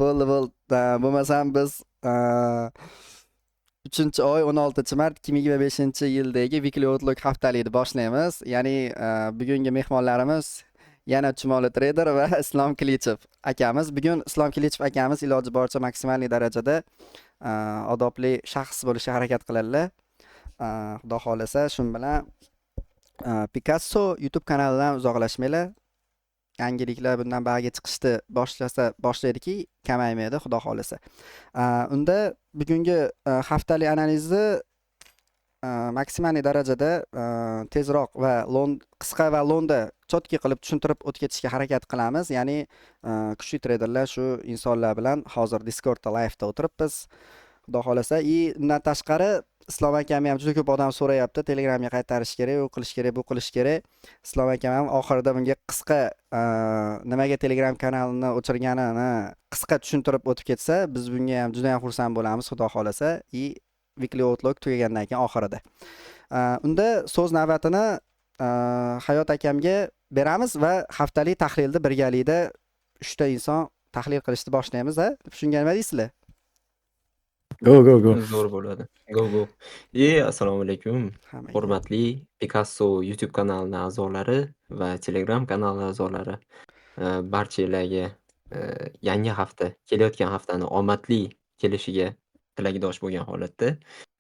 Bo'ldi, bo'ldi. Bo'lmasam biz 3-oy 16-mart 2025-yildagi Weekly Outlook haftalikni boshlaymiz. Ya'ni bugungi mehmonlarimiz yana Chumoli Trader va Islom Kilichev akamiz. Bugun Islom Kilichev akamiz iloji boricha maksimal darajada odobli shaxs bo'lishga harakat qiladilar. Xudo xohlasa, shu bilan Picasso YouTube kanalidan uzoqlashmanglar. Yangiliklar bundan buyog'iga chiqishni boshlasa boshlaydiki, kamaymaydi, xudo xohlasa. Unda bugungi haftalik analizni maksimal darajada tezroq va qisqa va lo'nda, чёткий qilib tushuntirib o'tib ketishga harakat qilamiz. Ya'ni kuchli treyderlar, shu insonlar bilan hozir Discordda live'da o'tiribmiz. Xudo xohlasa. И undan tashqari Islom akamni ham juda ko'p odam so'rayapti. Telegramga qaytarish kerak, u qilish kerak, bu qilish kerak. Islom akam ham oxirida bunga qisqa nimaga Telegram kanalini o'chirganini qisqa tushuntirib o'tib ketsa, biz bunga ham juda ham xursand bo'lamiz, xudo xohlasa. И Weekly Outlook tugagandan keyin oxirida. Unda so'z navbatini Hayot akamga beramiz va haftalik tahlilni birgalikda uchta inson tahlil qilishni boshlaymiz, a? Shunga nima deysizlar? Go, go, go. Zo'r bo'ladi. Go, go. E, assalomu alaykum. Hammaga. Hurmatli Picasso YouTube kanalining a'zolari va Telegram kanali a'zolari. Barchalarga yangi hafta, kelayotgan haftani omadli kelishiga tilakdosh bo'lgan holatda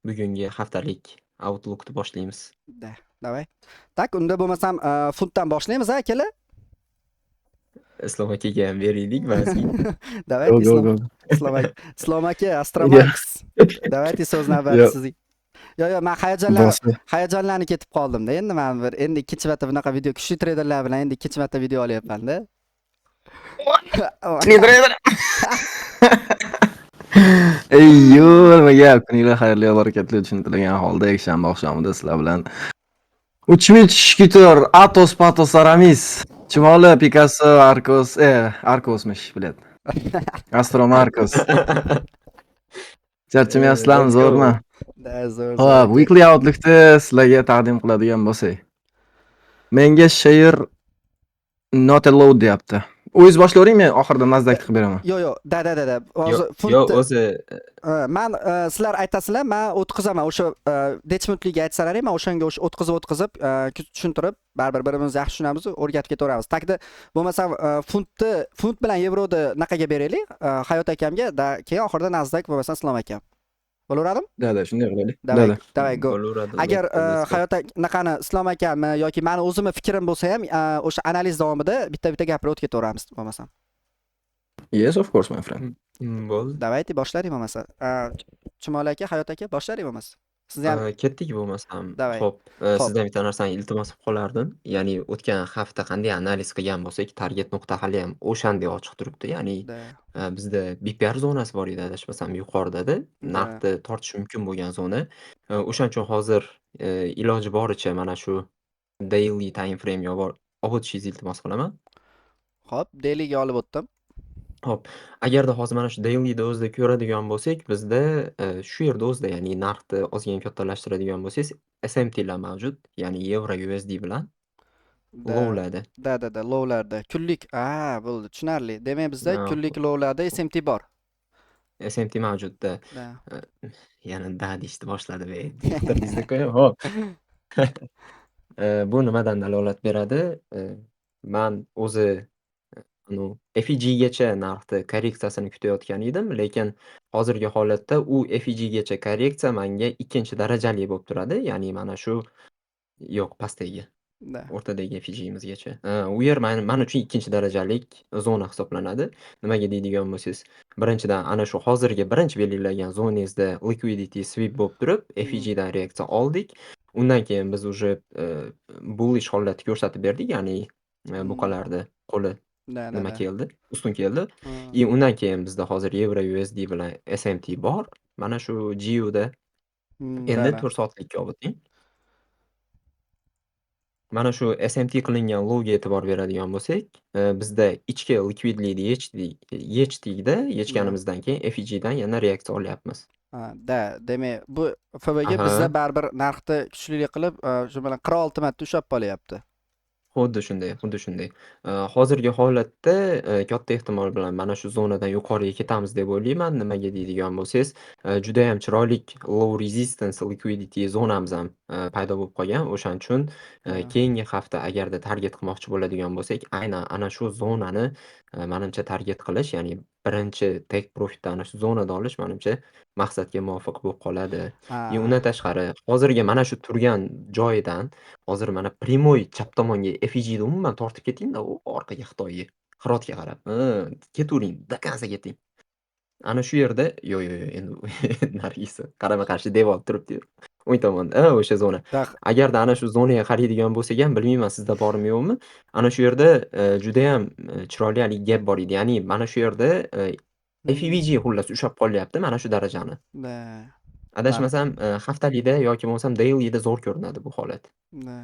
bugungi haftalik Outlookni boshlaymiz. Да, давай. Так, unda bo'lmasam funtdan boshlaymiz, a, akalar? Islom akaga ham beraylik ba'zi. Давайте. Go, go, Islom go. Islom aka, Islom aka, Astromax. Давайте, so'z navbati sizga. Yo, yo, men hayajonlanib Bosi. hayajonlanib ketib qoldim-da. Endi men bir endi ikkinchi marta bunaqa video, kuchli treyderlar bilan endi ikkinchi marta video olyapman-da. Kuchli treyder. Ey, yo, nima gap? Kuninglar xayrli va barakatli o'tishini tilagan holda yakshanba oqshomida sizlar bilan Uchmich Kitor, Atos Patos Aramis, Chumoli, Picasso, Arcos, Arcosmish, блядь. Astro Marcos. Charchamayapsizlarmi, Let's go. zo'rmi? Да, zo'r. Xo'p, Zo'r. Weekly Outlook'ni sizlarga taqdim qiladigan bo'lsak. Menga share not allowed deyapti. O'zingiz boshlayvering, men oxirida Nasdaq qilib beraman. Yo'q, yo'q, да. Yo, Hozir yo, funtni o'zi man sizlar aytasizlar, man o'tkazaman. O'sha necha minutligiga aytsalaring, man o'shanga o'sha o'tkazib o'tkazib tushuntirib, baribir bir-birimizni yaxshi tushunamiz, o'rgatib ketaveramiz. Tagda bo'lmasam funtni, funt bilan yevroni naqaga beraylik, Hayot akamga, да, keyin oxirida Nasdaq, bo'lmasam Islom akam. Bo'laveradimi? Да, shunday qilaylik. Да, Давай, да. давай, go. Bo'laveradi. Agar Let's go. Hayot naqani Islom akamni yoki mani o'zimni fikrim bo'lsa ham, o'sha analiz davomida bitta-bitta gapirib o'tib ketaveramiz bo'lmasam. Yes, of course, my friend. Bo'ldi. Давайте boshlaring bo'lmasa. Chumoli aka, Hayot aka, boshlaring bo'lmasa. Siz ham Ketdik bo'lmasam. Давай. Xo'p, Xo'p. sizdan bitta narsani iltimos qilib qolardim. Ya'ni o'tgan hafta qanday analiz qilgan bo'lsak, target nuqta haliyam o'shanday ochiq turibdi. Ya'ni bizda BPR zonasi bor edi, adashmasam, yuqoridada. Narxni tortish mumkin bo'lgan zona. O'shaning uchun hozir iloji boricha mana shu daily time frame'ga olib o'tishingizni iltimos qilaman. Xo'p, dailyga olib o'tdim. Xo'p, agarda hozir mana shu dailyda o'zida ko'radigan bo'lsak, bizda shu yerda o'zida, ya'ni narxni ozgina kattalashtiradigan bo'lsangiz, SMTlar mavjud, ya'ni yevro USD bilan lowlarda. Да, lowlarda. Kunlik, a, bo'ldi, tushunarli. Demak, bizda kunlik lowlarda SMT bor. SMT mavjudda. Да. Yana да deyishni boshladi be. Yuqtirdingiz-ku. Xo'p. Bu nimadan dalolat beradi? Man o'zi anu FVGgacha narxni korreksiyasini kutayotgan edim, lekin hozirgi holatda u FVGgacha korreksiya manga ikkinchi darajali bo'lib turadi. Ya'ni mana shu, yo'q, pastdagi, o'rtadagi FVGmizgacha. U yer man uchun ikkinchi darajalik zona hisoblanadi. Nimaga deydigan bo'lsangiz, birinchidan, ana shu hozirgi birinchi belgilangan zonangizda liquidity sweep bo'lib turib, FVGdan reaksiya oldik. Undan keyin biz уже bullish holatni ko'rsatib berdik, ya'ni buqalarni qo'li nima keldi, ustun keldi. И undan keyin bizda hozir yevro USD bilan SMT bor. Mana shu GUda. Endi Да. 4 soatlikka olib o'ting. Mana shu SMT qilingan lowga e'tibor beradigan bo'lsak, bizda ichki likvidlikni yechdik, yechdikda, yechganimizdan keyin FVGdan yana reaksiya olyapmiz. Ha, да, demak, bu FVG bizda baribir narxni kuchlilik qilib, shu bilan 46 marta ushlab qolyapti. Xuddi shunday, xuddi shunday. Hozirgi holatda, katta ehtimol bilan mana shu zonadan yuqoriga ketamiz deb o'ylayman. Nimaga deydigan bo'lsangiz, judayam chiroylik low resistance liquidity zonamiz ham paydo bo'lib qolgan. O'shaning uchun, keyingi hafta agarda target qilmoqchi bo'ladigan bo'lsak, aynan ana shu zonani, manimcha, target qilish, ya'ni birinchi take profitni ana shu zonada olish, manimcha, maqsadga muvofiq bo'lib qoladi. И undan tashqari, hozirgi mana shu turgan joyidan hozir mana прямой chap tomonga FVGni umuman tortib keting-da, u orqaga, Xitoyga, Hirotga qarab. Ketavering, до конца keting. Ana shu yerda, yo'q, yo'q, yo'q, endi narigisi qarama-qarshi devor turibdi-yu. O'ng tomonda, ha, o'sha zona. Agarda ana shu zonaga qaraydigan bo'lsak ham, bilmayman, sizda bormi, yo'qmi, ana shu yerda judayam chiroyli haligi gap bor edi. Ya'ni mana shu yerda FVG xullas ushlab qolyapti mana shu darajani. Adashmasam, haftalikda yoki bo'lmasam dailyda zo'r ko'rinadi bu holat. Да.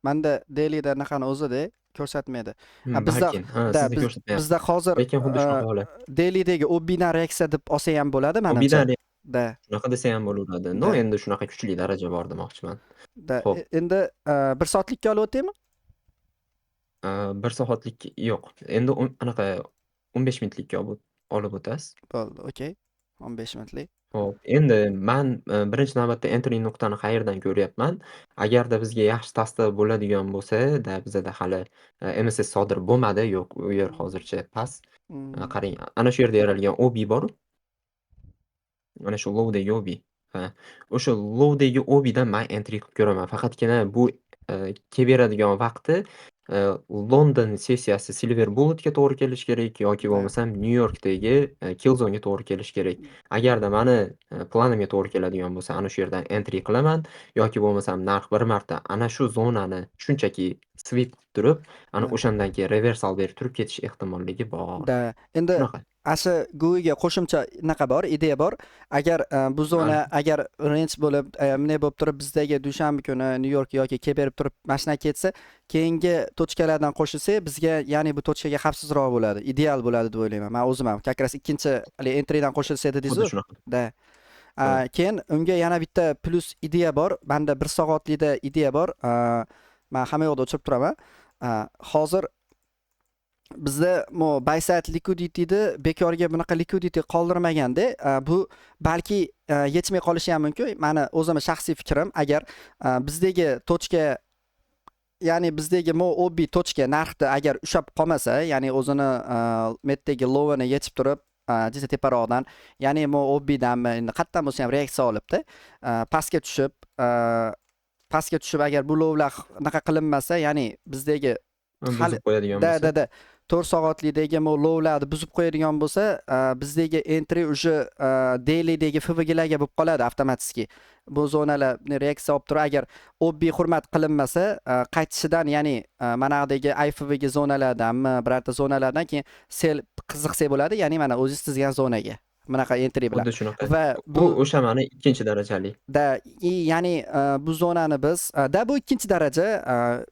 Manda dailyda anaqani o'zida ko'rsatmaydi. A bizda Balkim, ha, да sizda biz ko'rsatmayapti. Bizda hozir Lekin xuddi shunaqa holat. Dailydagi OBdan reaksiya deb olsa ham bo'ladi, manimcha. OBdan shunaqa desa ham bo'laveradi. Но, endi shunaqa kuchli daraja bor demoqchiman. Да. Xo'p. Endi 1 soatlikka olib o'taymi? 1 soatlik yo'q. Endi anaqa 15 minutlikka olib o'tasiz. Bo'ldi, okey. 15 minutlik. Xo'p, endi man birinchi navbatda entry nuqtani qayerdan ko'ryapman? Agarda bizga yaxshi tasdiq bo'ladigan bo'lsa, da bizada hali MSS sodir bo'lmadi. Yo'q, u yer hozircha past. Qarang, ana shu yerda yaralgan OB bor. Mana shu lowdagi OB. Ha, o'sha lowdagi OBdan man entry qilib ko'raman. Faqatgina bu kelaveradigan vaqti London sessiyasi Silver Bulletga to'g'ri kelishi kerak yoki bo'lmasam Nyu Yorkdagi Killzone'ga to'g'ri kelishi kerak. Agarda mani planimga to'g'ri keladigan bo'lsa, ana shu yerdan entry qilaman yoki bo'lmasam narx bir marta ana shu zonani shunchaki sweep qilib turib, ana o'shandan keyin reversal berib turib ketish ehtimolligi bor. Да. Endi Shunaqa. Ashu GUIga qo'shimcha anaqa bor, ideya bor. Agar bu zona agar range bo'lib, bunday bo'lib turib, bizdagi dushanba kuni Nyu York yoki kelib berib turib mashina ketsa, keyingi точка lardan qo'shilsak, bizga, ya'ni bu точка ga xavfsizroq bo'ladi, ideal bo'ladi deb o'ylayman. Men o'zim ham как раз ikkinchi haligi entrydan qo'shilsa dedingiz-ku. Xuddi shunaqa. Да. Keyin unga yana bitta plyus ideya bor. Menda 1 soatlikda ideya bor. Men hamma yoqda o'chirib turaman. Hozir bizda mo buy side liquidityni bekorga bunaqa liquidity qoldirmaganda, bu balki yetishmay qolishi ham mumkin. Mani o'zimni shaxsiy fikrim, agar bizdagi точка, ya'ni bizdagi mo OB точка narxni agar ushlab qolmasa, ya'ni o'zini metdagi lowini yechib turib, juda teparoqdan, ya'ni mo OBdanmi, endi qayerdan bo'lsa ham reaksiya olibdi, pastga tushib, agar bu lowlar anaqa qilinmasa, ya'ni bizdagi Buzib qo'yadigan да bo'lsa. Да, 4 soatlikdagi bu lowlarni buzib qo'yadigan bo'lsa, bizdagi entry уже dailydagi FVGlarga bo'lib qoladi avtomatik. Bu zonalar reaksiya olib turib, agar OB hurmat qilinmasa, qaytishidan, ya'ni manadagi IFVG zonalardanmi, birorta zonalardan keyin sell qiziqsak bo'ladi, ya'ni mana o'zingiz chizgan zonaga bunaqa entry bilan. Xuddi shunaqa. Va Bu bu o'sha mani ikkinchi darajali. Да, и ya'ni bu zonani biz да, bu ikkinchi daraja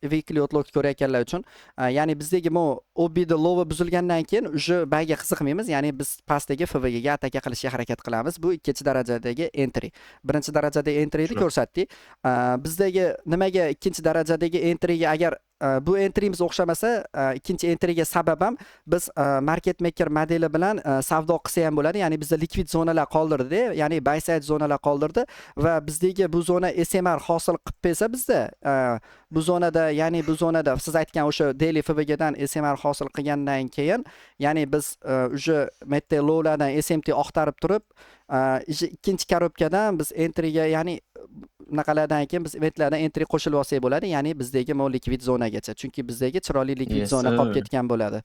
weekly outlook ko'rayotganlar uchun, ya'ni bizdagi bu OBda lowi buzilgandan keyin уже buyga qiziqmaymiz, ya'ni biz pastdagi FVGga ataka qilishga harakat qilamiz. Bu ikkinchi darajadagi entry. Birinchi darajadagi entryni Shunaqa. ko'rsatdik. Bizdagi nimaga ikkinchi darajadagi entryga, agar bu entrymiz o'xshamasa, ikkinchi entryga sabab ham biz market maker modeli bilan savdo qilsa ham bo'ladi, ya'ni bizda likvid zonalar qoldirdi, ya'ni buy side zonalar qoldirdi va bizdagi bu zona SMR hosil qilib bersa bizda bu zonada, ya'ni bu zonada siz aytgan o'sha daily FVGdan SMR hosil qilgandan keyin, ya'ni biz уже mette lowlardan SMT oqtarib turib, ikkinchi коробка dan biz entryga, ya'ni bunaqalardan keyin biz eventlardan entry qo'shilib olsak bo'ladi, ya'ni bizdagi mo likvid zonagacha, chunki bizdagi chiroyli likvid zona qolib ketgan bo'ladi.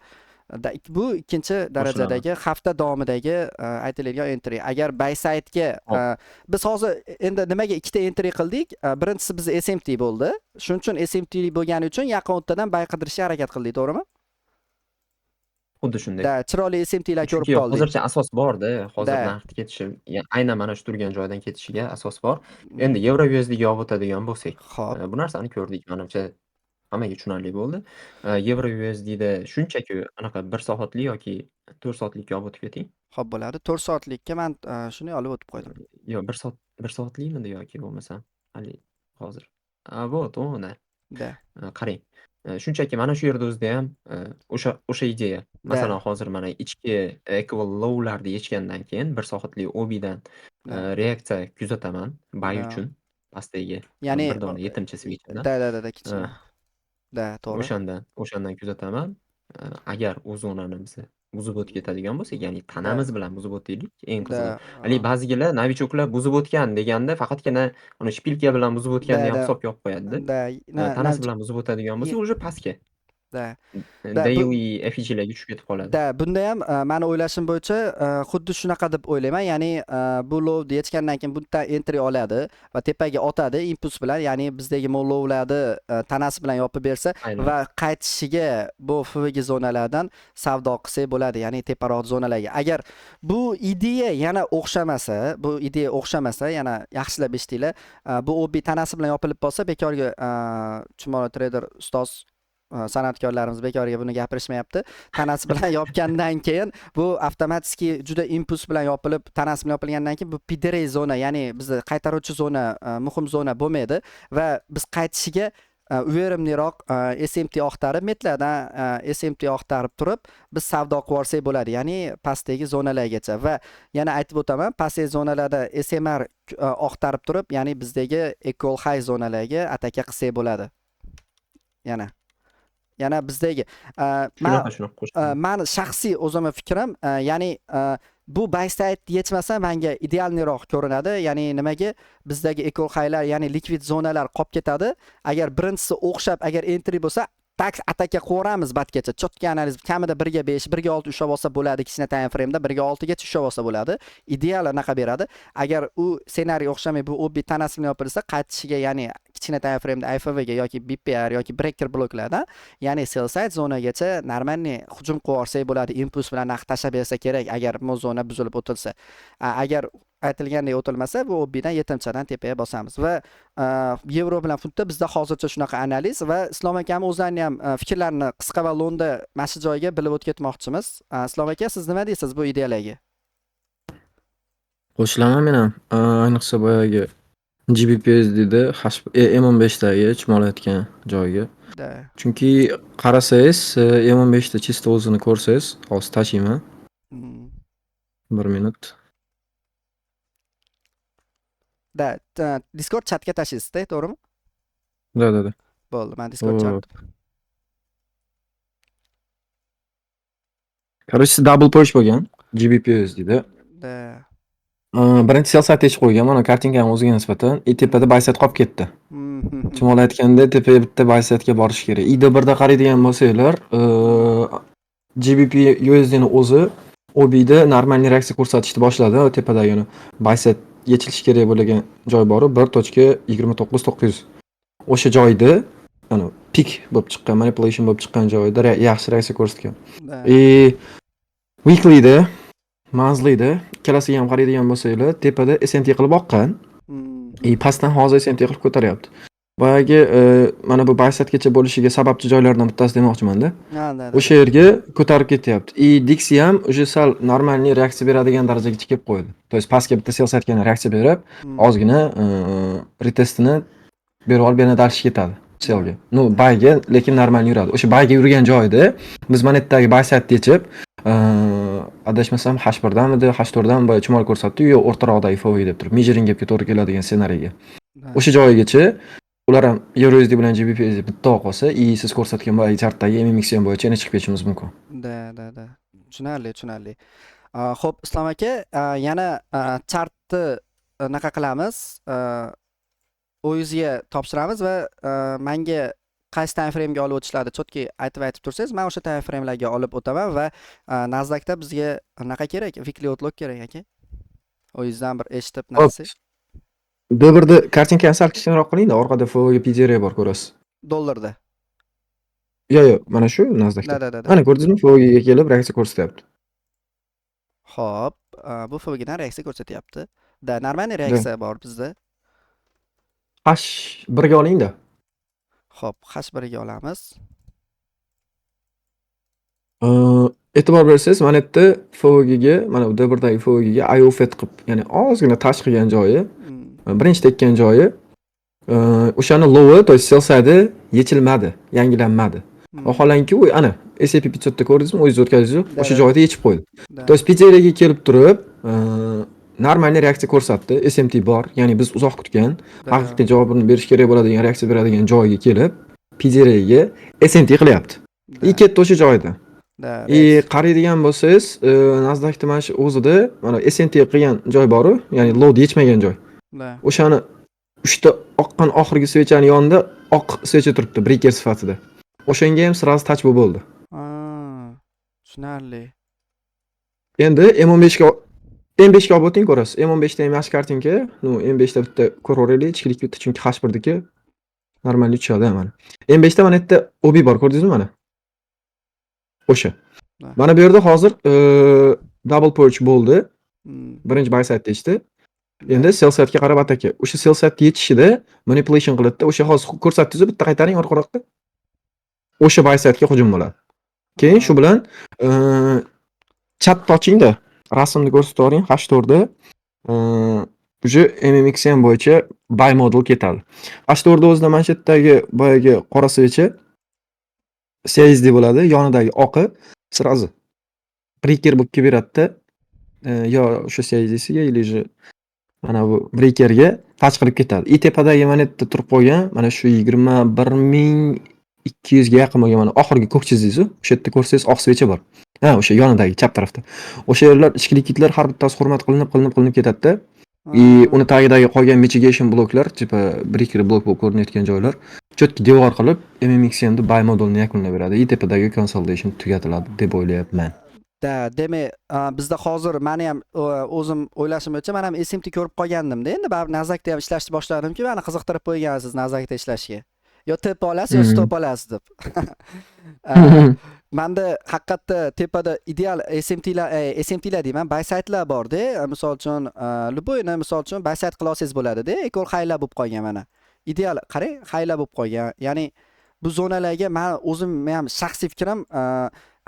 Bu ikkinchi darajadagi hafta davomidagi aytiladigan entry. Agar buy side'ga biz hozir endi nimaga ikkita entry qildik? Birinchisi biz SMT bo'ldi. Shuning uchun, SMT bo'lgani uchun yaqin o'rtadan buy qidirishga harakat qildik, to'g'rimi? Xuddi shunday. Да, chiroyli SMTlar ko'rib Chunki qoldik. hozircha asos bor-da, hozir narxni ketishi, aynan mana shu turgan joydan ketishiga asos bor. Endi yevro USDga olib o'tadigan bo'lsak, bu narsani ko'rdik, manimcha, hammaga tushunarli bo'ldi. Yevro USDda shunchaki anaqa 1 soatlik yoki 4 soatlikka olib o'tib keting. Xo'p, bo'ladi. 4 soatlikka men shuni olib o'tib qo'ydim. Yo'q, 1 soat, 1 soatlikmidi yoki bo'lmasam hali hozir. A, вот, uni. Да. Qarang. Shunchaki mana shu yerda o'zida ham o'sha ideya. Masalan, hozir mana ichki equal low'larni yechgandan keyin 1 soatlik OBdan reaksiya kuzataman buy uchun pastdagi Ya'ni bir dona yetimcha свечаdan. Да, kichkina. Да, to'g'ri. O'shandan kuzataman. Agar u zonani biz buzib o'tib ketadigan bo'lsak, ya'ni tanamiz bilan buzib o'taylik, eng qizig'i. Haligi ba'zilar новичок lar buzib o'tgan deganda faqatgina uni шпилька bilan buzib o'tganni ham hisobga olib qo'yadi-da. Tanasi bilan buzib o'tadigan bo'lsa, уже pastga. Да, bu Daily FVG'larga tushib ketib qoladi. Да, bunda ham mani o'ylashim bo'yicha xuddi shunaqa deb o'ylayman. Ya'ni bu lowni yechgandan keyin bundan entry oladi va tepaga otadi impuls bilan, ya'ni bizdagi bu lowlarni tanasi bilan yopib bersa va qaytishiga bu FVG zonalardan savdo qilsak bo'ladi, ya'ni teparoq zonalarga. Agar bu ideya yana o'xshamasa, bu ideya o'xshamasa, yana yaxshilab eshitinglar, bu OB tanasi bilan yopilib qolsa, bekorga Chumoli trader ustoz san'atkorlarimiz bekorga buni gapirishmayapti. Tanasi bilan yopgandan keyin bu avtomatik juda impuls bilan yopilib, tanasi bilan yopilgandan keyin bu PD array zona, ya'ni bizni qaytaruvchi zona, muhim zona bo'lmaydi va biz qaytishiga уверенный roq SMT oqtarib, metlardan SMT oqtarib turib, biz savdo qilib yuborsak bo'ladi, ya'ni pastdagi zonalargacha. Va yana aytib o'taman, pastdagi zonalarda SMR oqtarib turib, ya'ni bizdagi equal high zonalarga ataka qilsak bo'ladi. Yana bizdagi man Shunaqa qo'shilaman. Mani shaxsiy o'zimni fikrim, ya'ni bu buy side yechmasa menga идеальный roq ko'rinadi. Ya'ni nimaga bizdagi equal highlar, ya'ni likvid zonalar qolib ketadi. Agar birinchisi o'xshab, agar entry bo'lsa, так ataka qilib batgacha. Чёткий analiz kamida 1 ga 5, 1 ga 6 ushlab olsa bo'ladi, kichkina time frame'da 1 ga 6 gacha ushlab olsa bo'ladi. Ideal anaqa beradi. Agar u ssenariy o'xshamay, bu OB tanasi bilan yopilsa, qaytishiga, ya'ni kichkina time frame'da IFVG yoki BPR yoki breaker bloklardan, ya'ni sell side zonagacha нормальный hujum qilib yuborsak bo'ladi. Impuls bilan narx tashlab bersa kerak, agar bu zona buzilib o'tilsa. Agar aytilgandek o'tilmasa, bu OBdan yetimchadan tepaga bosamiz. Va yevro bilan funtda bizda hozircha shunaqa analiz va Islom akam o'zlarini ham fikrlarini qisqa va lo'nda mana shu joyga bilib o'tib ketmoqchimiz. Islom aka, siz nima deysiz bu ideyalarga? Qo'shilaman men ham. Ayniqsa boyagi GBPUSDda M15dagi chimolayotgan joyiga. Chunki qarasangiz, M15da чисто o'zini ko'rsangiz, hozir tashiyman. 1 minut. Да, Discord chatga tashlaysizda, to'g'rimi? Да. Bo'ldi, men Discord chat. Hop. Короче, double push bo'lgan GBPUSDda. Birinchi sell side yechib qo'ygan, mana kartinkani o'ziga nisbatan, и tepada buy side qolib ketdi. Chimolayotganda tepaga bitta buy sidega borish kerak. ID1da qaraydigan bo'lsanglar, GBP USDni o'zi OBda нормальный reaksiya ko'rsatishni boshladi. Tepadagini buy side yechilishi kerak bo'lgan joy bor, 1.29900. O'sha joyda ana pik bo'lib chiqqan, manipulation bo'lib chiqqan joyida yaxshi reaksiya ko'rsatgan. И weeklyda, monthlyda ikkalasiga ham qaraydigan bo'lsanglar, tepada SMT qilib oqqan. И pastdan hozir SMT qilib ko'taryapti. Boyagi mana bu buy sidegacha bo'lishiga sababchi joylardan bittasi demoqchimanda. Ha, да. O'sha yerga ko'tarib ketyapti. И Dixie ham уже sal нормальный reaksiya beradigan darajagacha kelib qo'ydi. То есть pastga bitta sell sidega reaksiya berib, ozgina retestini berib olib, yana дальше ketadi sellga. Ну, buyga lekin normal yuradi. O'sha buyga yurgan joyida biz mana yerdagi buy side yechib, adashmasam H1 danmidi, H4 dan boya chumol ko'rsatdi, yo'q, o'rtaroqdagi FOV deb turib, measuring gapga to'g'ri keladigan ssenariyga. O'sha joyigacha ular ham EURUSD bilan GBPUSD bitta qolsa, и siz ko'rsatgan boyagi chartdagi MMXM bo'yicha yana chiqib ketishimiz mumkin. Да. Tushunarli, tushunarli. Xo'p, Islom aka, yana chartni anaqa qilamiz, o'zingizga topshiramiz va menga qaysi time frame'ga olib o'tishlarni чёткий aytib tursangiz, men o'sha time frame'larga olib o'taman va Nasdaqda bizga anaqa kerak, weekly outlook kerak aka. O'zingizdan bir eshitib Xo'p. narsa. D1da kartinkani sal kichkinaroq qiling-da, orqada FOVga PDR bor, ko'rasiz. Dollarda. Yo'q, mana shu Nasdaqda. Да. Mana ko'rdingizmi, FOVga kelib reaksiya ko'rsatyapti. Xo'p, bu FVGdan reaksiya ko'rsatyapti. Да, нормальный reaksiya bor bizda. H1ga oling-da. Xo'p, H1 ga olamiz. E'tibor bersangiz, mana yerda FVGga, mana bu D1dagi FVGga IOFED qilib, ya'ni ozgina touch qilgan joyi, birinchi tekkan joyi O'shani lowi, то есть sell side yechilmadi, yangilanmadi. Vaholanki u ana S&P 500 da ko'rdingizmi, o'zingiz o'tkazdingiz, o'sha joyda yechib qo'ydi. То есть PDRga kelib turib, нормальный reaksiya ko'rsatdi. SMT bor, ya'ni biz uzoq kutgan, haqiqiy javobini berish kerak bo'ladigan reaksiya beradigan joyga kelib, PDRga SMT qilyapti. И ketdi o'sha joyda. И qaraydigan bo'lsangiz, Nasdaqda mana shu o'zida mana SMT qilgan joy bor-u, ya'ni load yechmagan joy. O'shani uchta oqqan oxirgi свеча ni yonida oq свеча turibdi breaker sifatida. O'shanga ham сразу touch bo'lib bo'ldi. Tushunarli. Endi M15 ga, M5 ga olib o'ting, ko'rasiz. M15 da ham yaxshi картинка. Ну, M5 da bitta ko'raveraylik, ichkilik bitta, chunki H1diki нормальный tushadi mana. M5 da mana yerda OB bor, ko'rdingizmi mana? O'sha. Mana bu yerda hozir double purge bo'ldi. Birinchi buy side yechdi. Endi sell sidega qarab ataka. O'sha sell side yechishida manipulation qiladida, o'sha hozir ko'rsatdingiz, bitta qaytaring orqaroqqa. O'sha buy sidega hujum bo'ladi. Keyin shu bilan chatni ochingda, rasmni ko'rsatib yuboring H4 da уже MMXM bo'yicha buy model ketadi. H4 da o'zida mana shu yerdagi boyagi qora свеча CISD bo'ladi, yonidagi oqi сразу breaker bo'lib kelib beradida, yo o'sha CISDsiga или же mana bu breakerga touch qilib ketadi. И tepadagi mana yerda turib qolgan mana shu 21 200 ga yaqin bo'lgan mana oxirgi ko'k chizdingiz-u, o'sha yerda ko'rsangiz oq свеча bor. Ha, o'sha yonidagi chap tarafda. O'sha yerlar ichki likidlar har bittasi hurmat qilinib, qilinib, qilinib ketadi-da. И uni tagidagi qolgan mitigation bloklar, типа breaker blok bo'lib ko'rinayotgan joylar четкий devor qilib MMXMni buy modelini yakunlab beradi. И tepadagi consolidation tugatiladi deb o'ylayapman. Да, demak, bizda hozir mani ham o'zim o'ylashim bo'yicha man ham SMT ko'rib qolgandimda. Endi baribir Nasdaqda ham ishlashni boshladimki, mani qiziqtirib qo'ygansiz Nasdaqda ishlashga. Yo tepa olasiz, yo stop olasiz deb. Manda haqiqatda tepada ideal SMTlar, SMTlar deyman, buy side'lar borda. Misol uchun, любой ni misol uchun buy side qila olsangiz bo'ladida. Equal highlar bo'lib qolgan mana. Ideal, qarang, highlar bo'lib qolgan. Ya'ni bu zonalarga men o'zim ham shaxsiy fikrim,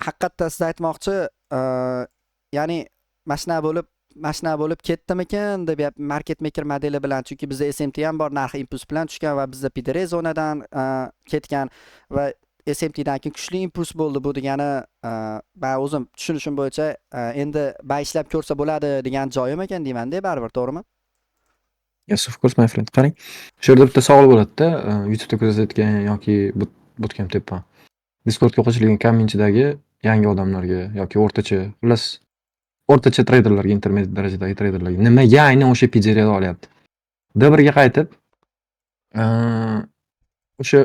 haqiqatda siz aytmoqchi, ya'ni mana shunaqa bo'lib ketdimikin deb market maker modeli bilan, chunki bizda SMT ham bor, narxi impuls bilan tushgan va bizda PDR zonadan ketgan va SMT dan keyin kuchli impuls bo'ldi. Bu degani, man o'zim tushunishim bo'yicha, endi buy ishlab ko'rsa bo'ladi degan joyim ekan deymanda, baribir, to'g'rimi? Yes, of course, my friend. Qarang, shu yerda bitta savol bo'ladida, YouTube'da kuzatayotgan yoki bootcamp deyapman. Discordga qo'shilgan community'dagi yangi odamlarga yoki o'rtacha, xullas, o'rtacha treyderlarga, intermediate darajadagi treyderlarga nimaga aynan o'sha PDRni olyapti? D1 ga qaytib, o'sha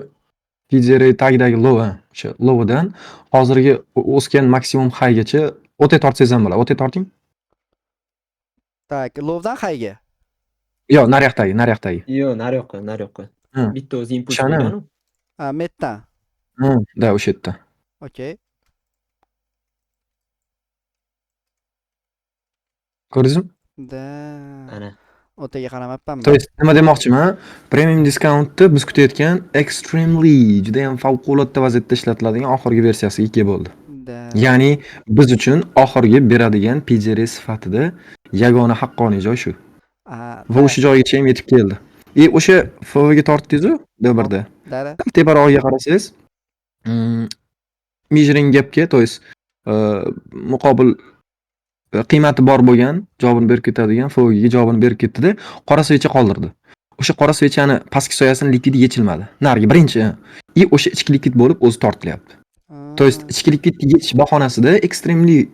PDR tagidagi low, o'sha lowdan hozirgi o'sgan maksimum highgacha OT tortsangiz ham bo'ladi. OT torting. Так, lowdan highga. Yo'q, naryoqdagi, naryoqdagi. Yo'q, naryoqqa, naryoqqa. Bitta o'zi impuls O'shani? bo'lganu. Ha, metdan. Да, o'sha yerda. Okey. Ko'rdingizmi? Да. Ana. O'taga qaramabman. То есть nima demoqchiman? Premium discountni biz kutayotgan extremely, juda ham favqulodda vaziyatda ishlatiladigan oxirgi versiyasiga ega bo'ldi. Ya'ni biz uchun oxirgi beradigan PDR sifatida yagona haqqoniy joy shu. Va o'sha joygacha ham yetib keldi. И o'sha FVga tortdingiz-u D1da. Да. Teparog'iga qarasangiz, measuring gapga, то есть muqobil qiymati bor bo'lgan javobini berib ketadigan FVga javobini berib ketdida, qora свеча qoldirdi. O'sha qora свеча ni pastki soyasini likidi yechilmadi. Narigi birinchi. И o'sha ichki likid bo'lib o'zi tortilyapti. То есть ichki likidni yechish bahonasida extremely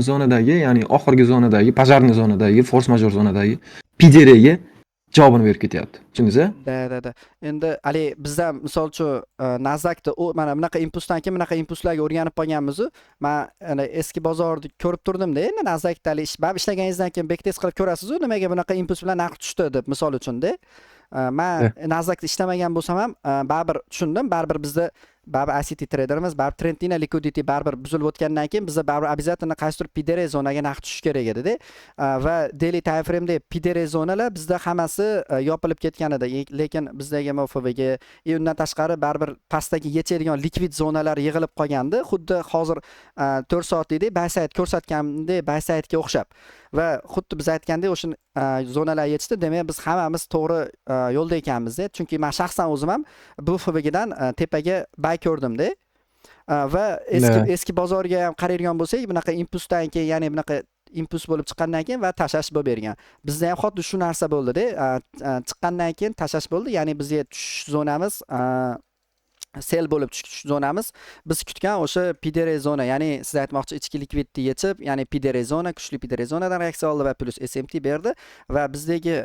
zonadagi, ya'ni oxirgi zonadagi, пожарный zonadagi, force major zonadagi PDRga javobini berib ketyapti. Tushundingiz a? Да. Endi haligi bizda misol uchun Nasdaqda u mana bunaqa impulsdan keyin bunaqa impulslarga o'rganib qolganmiz-u. Man ana eski bozorni ko'rib turdimda, endi Nasdaqda haligi ish, baribir ishlaganingizdan keyin backtest qilib ko'rasiz-u, nimaga bunaqa impuls bilan narx tushdi deb misol uchun-da. Man Nasdaqda ishlamagan bo'lsam ham, baribir tushundim, baribir bizda Baribir ICT traderimiz, baribir trendline liquidity baribir buzilib o'tgandan keyin biza baribir обязательно qaysidir PD array zonaga narx tushishi kerak edi-da. Va daily time frame'da PD array zonalar bizda hammasi yopilib ketgan edi. Lekin bizdagi FVG и undan tashqari baribir pastdagi yechadigan likvid zonalar yig'ilib qolgandi. Xuddi hozir 4 soatlikda buy side ko'rsatgandek buy sidega o'xshab. Va xuddi biz aytgandek o'sha zonalar yechdi. Demak, biz hammamiz to'g'ri yo'lda ekanmiz-da. Chunki men shaxsan o'zim ham bu FVGdan tepaga buy ko'rdimda. Va eski bozorga ham qaraydigan bo'lsak, bunaqa impulsdan keyin, ya'ni bunaqa impuls bo'lib chiqqandan keyin va tashlash bo'lib bergan. Bizda ham xuddi shu narsa bo'ldi-da. Chiqqandan keyin tashlash bo'ldi, ya'ni bizga tushish zonamiz sell bo'lib tushish zonamiz biz kutgan o'sha PD array zona, ya'ni siz aytmoqchi ichki likvidni yechib, ya'ni PD array zona, kuchli PD array zonadan reaksiya oldi va plus SMT berdi va bizdagi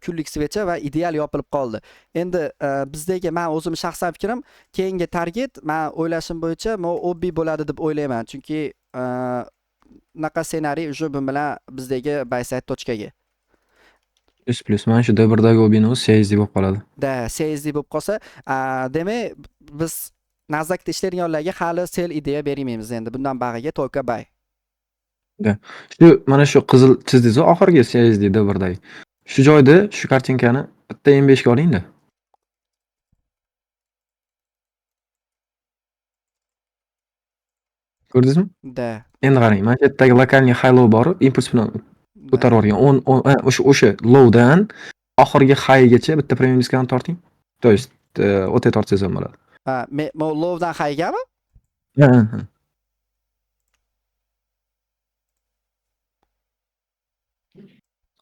kunlik свеча va ideal yopilib qoldi. Endi bizdagi men o'zim shaxsan fikrim, keyingi target men o'ylashim bo'yicha mo OB bo'ladi deb o'ylayman, chunki unaqa ssenariy уже bu bilan bizdagi buy side tochkaga. Plus plus mana shu D1dagi OBni o'zi CISD bo'lib qoladi. Da, CISD bo'lib qolsa, demak biz Nasdaqda ishlaydiganlarga hali sell ideya bermaymiz endi bundan bag'iga только buy. Da. Shu mana shu qizil chizdingiz-ku oxirgi CISD D1dagi. Shu joyda shu kartinkani bitta M5 ga olingda. Ko'rdingizmi? Da. Endi qarang, mana shu yerdagi lokalniy high low bor, impuls bilan ko'tarib yuborgan. 10 10 o'sha lowdan oxirgi highgacha bitta premium discount torting. То есть o'ta tortsangiz ham bo'ladi. Ha, men lowdan highgami? Ha.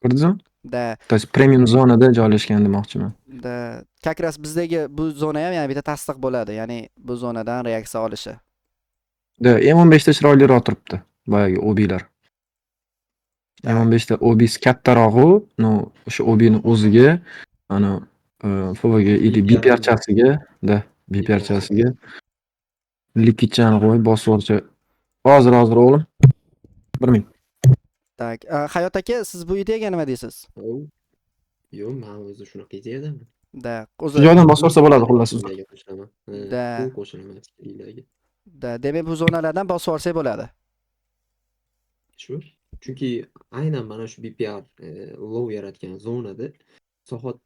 Ko'rdingizmi? Da. То есть premium zonada joylashgan demoqchiman. Da. Как раз bizdagi bu zona ham yana bitta tasdiq bo'ladi, ya'ni bu zonadan reaksiya olishi. Da, M15 da chiroyliroq turibdi boyagi OBlar. M15 da OBs kattarog'u, no o'sha OBni o'ziga ana FVG или BPRchasiga, da, BPRchasiga likidchani qo'yib bosib yuborsa. Hozir, hozir o'g'lim. 1 minut. Так, Hayot aka, siz bu ideyaga nima deysiz? Yo'q, men o'zi shunaqa ideyadaman. Da, o'zi Shu joydan bosib yuborsa bo'ladi xullas. Fikrlarga qo'shilaman. Da. Bu qo'shilaman fikrlarga. Da, demak bu zonalardan bosib yuborsak bo'ladi. Shu. Chunki aynan mana shu BPR low yaratgan zonada soat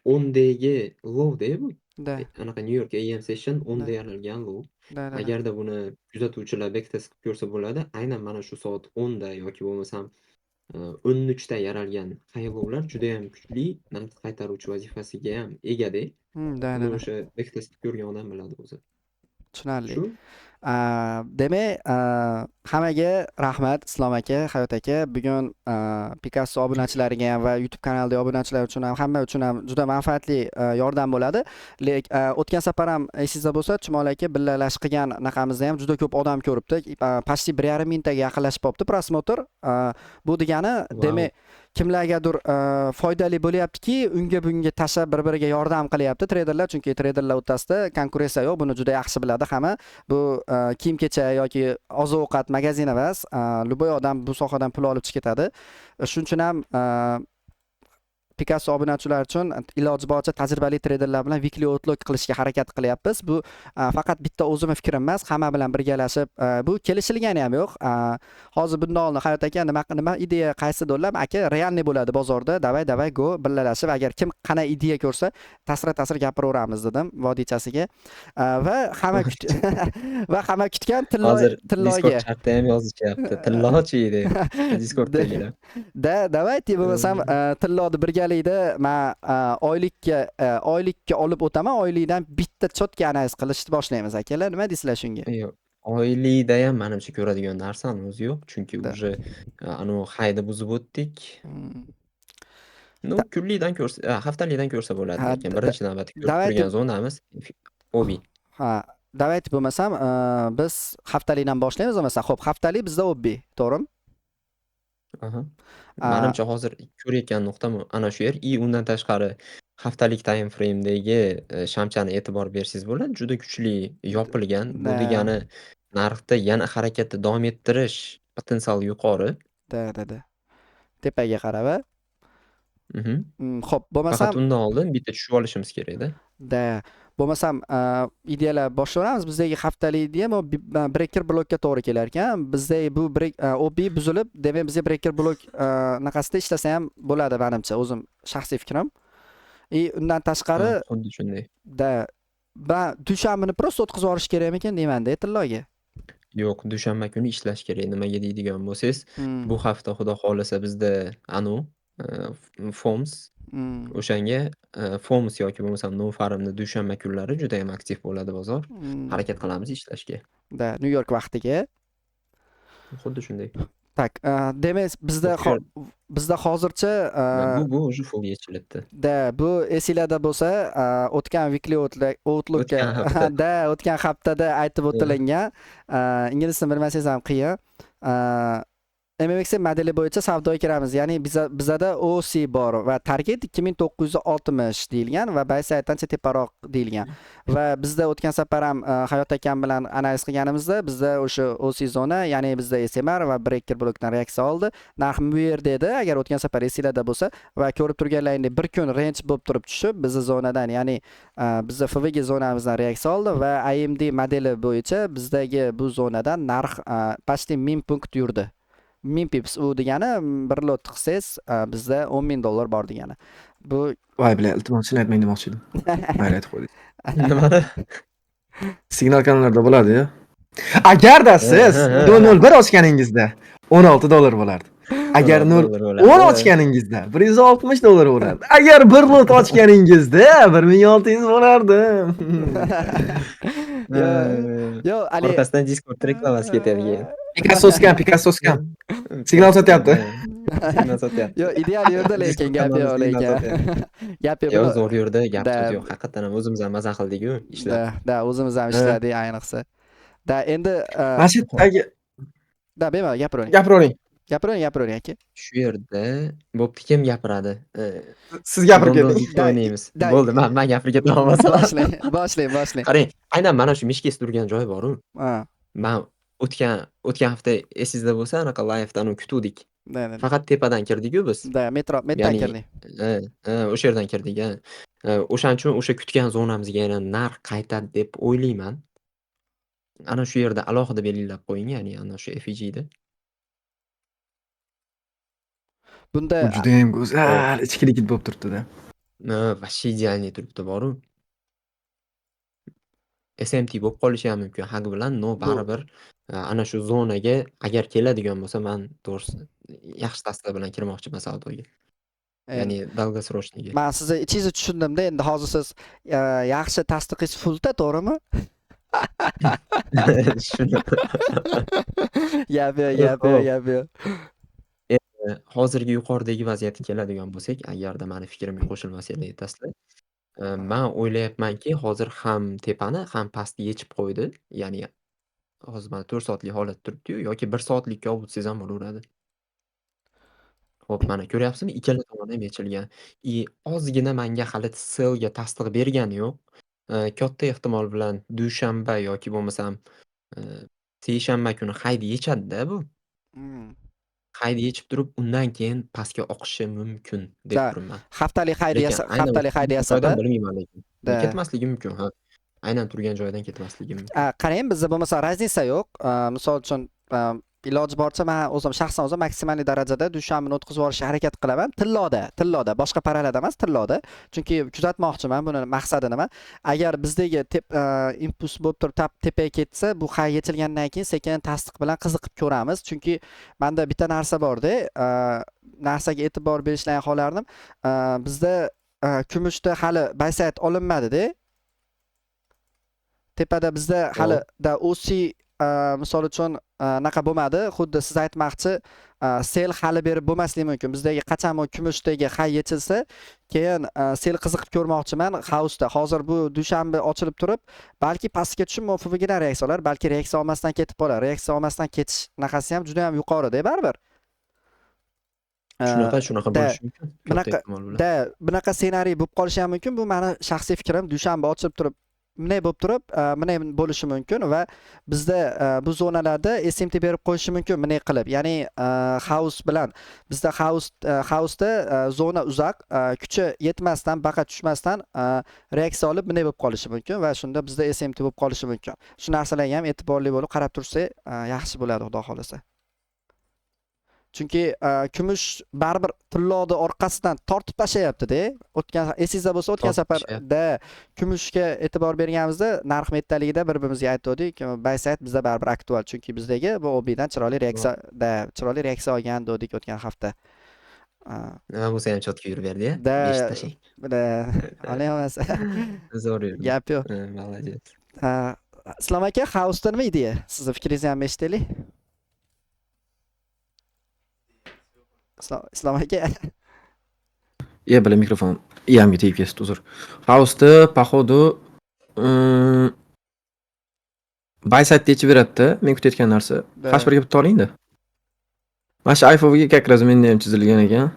10dagi low-da bu. Da. Anaqa New York AM session 10da yaralgan low. Da, da, da. Agarda buni kuzatuvchilar backtest qilib ko'rsa bo'ladi, aynan mana shu soat 10da yoki bo'lmasam 13da yaralgan high lowlar juda ham kuchli narx qaytaruvchi vazifasiga ham egada. Da, Buni da, da. o'sha backtest qilib ko'rgan odam biladi o'zi. Tushunarli. Shu. Demak, hammaga rahmat Islom aka, Hayot aka. Bugun Picasso obunachilariga ham va YouTube kanalidagi obunachilar uchun ham, hamma uchun ham juda manfaatli yordam bo'ladi. Lekin o'tgan safar ham esingizda bo'lsa, Chumoli aka billalashib qilgan naqamizda ham juda ko'p odam ko'ribdi. Почти bir yarim mingtaga yaqinlashib qolibdi просмотр. Bu degani, demak, kimlargadir foydali bo'lyaptiki, unga bunga tashlab bir-biriga yordam qilyapti treyderlar, chunki treyderlar o'rtasida konkurensiya yo'q, buni juda yaxshi biladi hamma. Bu kiyim-kechak yoki oziq-ovqat magazin emas, любой odam bu sohadan pul olib chiqib ketadi. Shuning uchun ham Picasso obunachilar uchun iloji boricha tajribali treyderlar bilan weekly outlook qilishga harakat qilyapmiz. Bu faqat bitta o'zimni fikrim emas, hamma bilan birgalashib, bu kelishilgani ham yo'q. Hozir bundan oldin Hayot aka nima ideya qaysi dollar aka realniy bo'ladi bozorda, davay davay go birgalashib, agar kim qanday ideya ko'rsa, tasira-tasira gapiraveramiz dedim vodiychasiga. Va hamma va hamma kutgan Hozir tilloga. Discord chatda ham yozishyapti. Tillochi deb. Discorddagilar. Da, давайте bo'lmasam, tilloni birgalikda men oylikka olib o'taman, oylikdan bitta chotka analiz qilishni boshlaymiz akalar. Nima deysizlar shunga? Yo'q. Oylikda ham menimcha ko'radigan narsani o'zi yo'q, chunki Da. уже anavi hayda buzib o'tdik. Ну, kunlikdan ko'rsa, haftalikdan ko'rsa bo'ladi, Ha, lekin birinchi navbatda ko'rib давайте turgan zonamiz OB. Ha, давайте bo'lmasam, biz haftalikdan boshlaymiz bo'lmasa. Xo'p, haftalik bizda OB, to'g'rimi? Aha. Menimcha hozir ko'rayotgan nuqtam ana shu yer. И undan tashqari haftalik time frame'dagi shamchani e'tibor bersangiz bo'ladi, juda kuchli yopilgan. Bu degani narxda yana harakatni davom ettirish potensiali yuqori. Da, da, da. Tepaga qarab, a? Mhm. Xo'p, bo'lmasam Faqat undan oldin bitta tushib olishimiz kerakda. Da. Bo'lmasam ideyalar boshlayveramiz. Bizdagi haftalik ideya bu breaker blokka to'g'ri kelar ekan. Bizdagi bu break OB buzilib, demak bizga breaker blok anaqasida ishlasa ham bo'ladi menimcha, o'zim shaxsiy fikrim. И undan tashqari Ha, xuddi shunday. Да, ba dushanbani просто o'tkazib yuborish kerakmikan deyman-da tilloga. Yo'q, dushanba kuni ishlash kerak. Nimaga deydigan bo'lsangiz, bu hafta Xudo xohlasa bizda anu FOMC o'shanga FOMC yoki bo'lmasam Non-Farmni dushanba kunlari judayam aktiv bo'ladi bozor. Harakat qilamiz ishlashga. Да, Nyu York vaqtiga. Xuddi shunday. Так, demak bizda O'sha bizda hozircha bu уже full yechilibdi. Да, bu esinglarda bo'lsa, o'tgan weekly outlookga O'tgan hafta. Да, o'tgan haftada aytib o'tilingan. Ingliz tilini bilmasangiz ham qiyin. MMXM modeli bo'yicha savdoga kiramiz. Ya'ni bizada OC bor va target 2960 deyilgan va buy side'dan teparoq deyilgan. Va bizda o'tgan safar ham Hayot akam bilan analiz qilganimizda bizda o'sha OC zona, ya'ni bizda SMR va breaker blokdan reaksiya oldi. Narx bu yerda edi, agar o'tgan safar esinglarda bo'lsa va ko'rib turganlaringdek bir kun range bo'lib turib tushib, bizni zonadan, ya'ni bizni FVG zonamizdan reaksiya oldi va AMD modeli bo'yicha bizdagi bu zonadan narx почти 1000 punkt yurdi. 1000 pips u degani bir lot qilsangiz bizda 10 ming dollar bor degani. Bu Voy bilan, iltimos, shuni aytmang demoqchi edim. Mayli, aytib qo'ydik. Nimani? Signal kanallarda bo'ladi-ya. Agarda siz 0.01 ochganingizda 16 dollar bo'lardi. Agar 16 0 dollar bo'ladi. 10 ochganingizda 160 dollar bo'lardi. Agar bir lot ochganingizda 1600 bo'lardi. Yo, Ali Orqasidan Discord reklamasi ketadi keyin. Picasso scam, Picasso scam. Signal sotyapti. Signal sotyapti. Yo, ideal yurdi lekin, Discord gap kanalida yo'q signal lekin. sotyapti. Gap yo'q. Yo'q, zo'r yurdi, gap so'z yo'q. Haqiqatan ham o'zimiz ham maza qildik-ku ishlab. Да, o'zimiz ham ishladik ayniqsa. Да, endi Mana shu yerdagi да, bemalol gapiravering. Gapiravering. Gapiravering, gapiravering aka. Shu yerda bo'pti, kim gapiradi? Siz gapirib London keting. ikkita o'ynaymiz. Da- Bo'ldi, man gapirib ketaman masalan. Boshlang, boshlang, boshlang. Qarang, aynan mana shu mishkes turgan joy bor-u. Ha. Man o'tgan hafta esingizda bo'lsa, anaqa live'dan uni kutuvdik. Да. Faqat tepadan kirdik-ku biz. Да, metro, metrodan Ya'ni kirdik. Ha, o'sha yerdan kirdik, ha. O'shaning uchun o'sha kutgan zonamizga yana narx qaytadi deb o'ylayman. Ana shu yerda alohida belgilab qo'ying, ya'ni ana shu FVG'da. Bunda Bu judayam go'zal ichki likid bo'lib turibdi-da. Ha, вообще идеальный turibdi boru. SMT bo'lib qolishi ham mumkin haq bilan, но Bu baribir ana shu zonaga agar keladigan bo'lsa, man to'g'risi yaxshi tasdiq bilan kirmoqchiman savdoga. Ya'ni долгосрочныйga. Man sizni ichingizni tushundimda, endi hozir siz yaxshi tasdiqingiz fullda, to'g'rimi? Shuni. Gap yo'q, gap yo'q, Xo'p. gap yo'q. Endi hozirgi yuqoridagi vaziyatga keladigan bo'lsak, agarda mani fikrimga qo'shilmasanglar aytasizlar. Man o'ylayapmanki, hozir ham tepani, ham pastni yechib qo'ydi. Ya'ni hozir mana 4 soatlik holat turibdi-yu yoki 1 soatlikka olib o'tsangiz ham bo'laveradi. Xo'p, mana ko'ryapsizmi? Ikkala tomoni ham yechilgan. И ozgina manga hali sellga tasdiq bergani yo'q. Katta ehtimol bilan dushanba yoki bo'lmasam seshanba kuni highni yechadi-da bu. Highni yechib turib, undan keyin pastga oqishi mumkin deb Да, turibman. Haftalik highni Lekin yasa, aynan haftalik highni turgan yasadi. joydan bilmayman lekin. Да. Ketmasligi mumkin, ha. Aynan turgan joydan ketmasligi mumkin. A, qarang, bizda bo'lmasa разница yo'q. Misol uchun, iloji boricha men o'zim shaxsan o'zim maksimal darajada dushanbani o'tkazib yuborishga harakat qilaman. Tilloda, tilloda, boshqa paralarda emas, tilloda. Chunki kuzatmoqchiman, buni maqsadi nima? Agar bizdagi impuls bo'lib turib tap tepaga ketsa, bu high yechilgandan keyin sekin tasdiq bilan qiziqib ko'ramiz. Chunki menda bitta narsa borda, narsaga e'tibor berishlarni xohlardim. Bizda kumushda hali buy side olinmadi-da. Tepada bizda hali da OC misol uchun anaqa bo'lmadi. Xuddi siz aytmoqchi, sell hali berib bo'lmasligi mumkin. Bizdagi qachon bu kumushdagi high yechilsa, keyin sell qiziqib ko'rmoqchiman hausda. Hozir bu dushanba ochilib turib, balki pastga tushib FVGdan reaksiya olar, balki reaksiya olmasdan ketib qolar. Reaksiya olmasdan ketish naqasi ham juda ham yuqorida baribir. Shunaqa da, bo'lishi mumkin. Katta bunaqa ehtimol bilan. Да, bunaqa ssenariy bo'lib qolishi ham mumkin. Bu mani shaxsiy fikrim. Dushanba ochilib turib Bunday bo'lib turib, bunday bo'lishi mumkin va bizda bu zonalarda SMT berib qo'yishi mumkin bunday qilib. Ya'ni house bilan bizda house'da zona uzoq, kuchi yetmasdan, baqa tushmasdan reaksiya olib bunday bo'lib qolishi mumkin va shunda bizda SMT bo'lib qolishi mumkin. Shu narsalarga ham e'tiborli bo'lib qarab tursak, yaxshi bo'ladi, xudo xohlasa. Chunki kumush baribir tilloni orqasidan tortib tashlayapti-da. O'tgan, esingizda bo'lsa, o'tgan Tortib safarda kumushga e'tibor berganimizda narx mettaligida bir-birimizga aytgandik, buy side bizda baribir aktual, chunki bizdagi bu OBdan chiroyli reaksiya da, chiroyli reaksiya olgan dedik o'tgan hafta. Nima bo'lsa ham чётко yurib berdi-ya. Da. Beshta tashlang. Da, olyapmiz. Zo'r yurdi. Gap yo'q. Молодец. Islom aka, house'da nima ideya? Sizni fikringizni ham eshitaylik. Islom aka. Я, бля, mikrofon iyamga tegib ketdi, uzr. House'da походу buy side yechib beradida, men kutayotgan narsa. Da. H1ga bitta olingda. Mana shu IFVG как раз menda ham chizilgan ekan.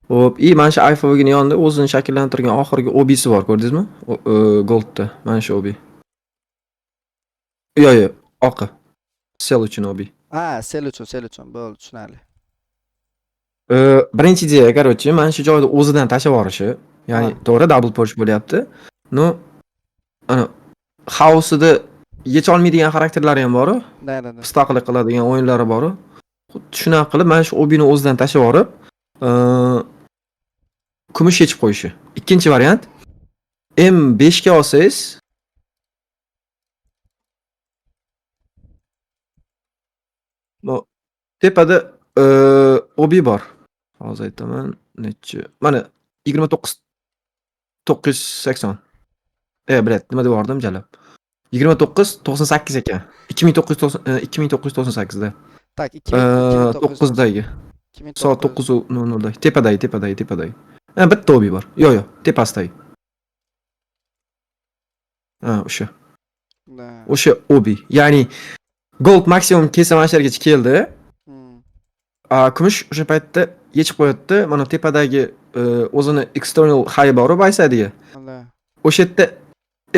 Xo'p, и mana shu IFVGni yonida o'zini shakllantirgan oxirgi OB'si bor, ko'rdingizmi? Goldda, mana shu OB. Yo'q, yo'q, oqi. Sell uchun OB. Ha, sell uchun, sell uchun. Bo'ldi, tushunarli. Birinchi ideya, короче, mana shu joyda o'zidan tashlab yuborishi. Ya'ni to'g'ri double push bo'lyapti. Но, ana house'ida yecha olmaydigan xarakterlari ham bor-u. Da, da, da. Pistaqlik qiladigan o'yinlari bor-u. Xuddi shunaqa qilib mana shu OB'ni o'zidan tashlab yuborib, kumush yechib qo'yishi. Ikkinchi variant M5 ga olsangiz bu tepada OB bor. Hozir aytaman, nechi? Mana 29 980. Блядь, nima deb yubordim jalab. 29 98 ekan. 2990, 2998 da. Так, 2900. 9dagi. 2900. Soat to'qqiz nol nolda. Tepadagi, tepadagi, tepadagi. Ha, bitta OB bor. Yo'q, yo'q, tepasidagi. Ha, o'sha. Da. O'sha OB. Ya'ni gold maksimum kelsa mana shu yergacha keldi. A, kumush o'sha paytda yechib qo'yadi. Mana tepadagi o'zini external high bor-u buy side'iga. Da. O'sha yerda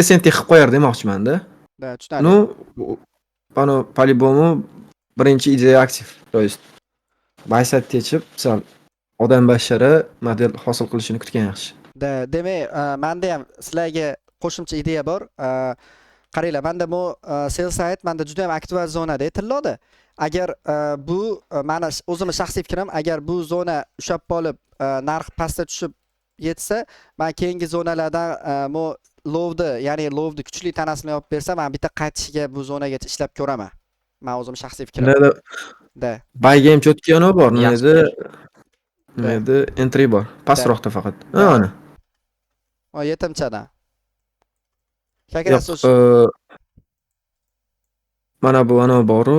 SMT qilib qo'yar demoqchiman-da. Da, tushunarli. Ну, mana по-любому birinchi ideya aktiv. То есть buy side yechib, sal odam bashara model hosil qilishini kutgan yaxshi. Da, demak, menda ham sizlarga qo'shimcha ideya bor. Qaranglar, menda bu sell side menda juda ham aktual zonada tilloda. Agar bu mani o'zimni shaxsiy fikrim, agar bu zona ushlab qolib, narx pastga tushib yetsa, men keyingi zonalardan bu lowni, ya'ni lowni kuchli tanasini yopib bersa, men bitta qaytishiga bu zonagacha ishlab ko'raman. Men o'zim shaxsiy fikrim. Da, da. Da. Buy game чётко bor, nima Yaxshi edi? fikr. Nima edi? Entry bor. Pastroqda faqat. Da. Ha, ana. O yetimchadan. Как Yo'q, раз o'sha mana bu ana boru,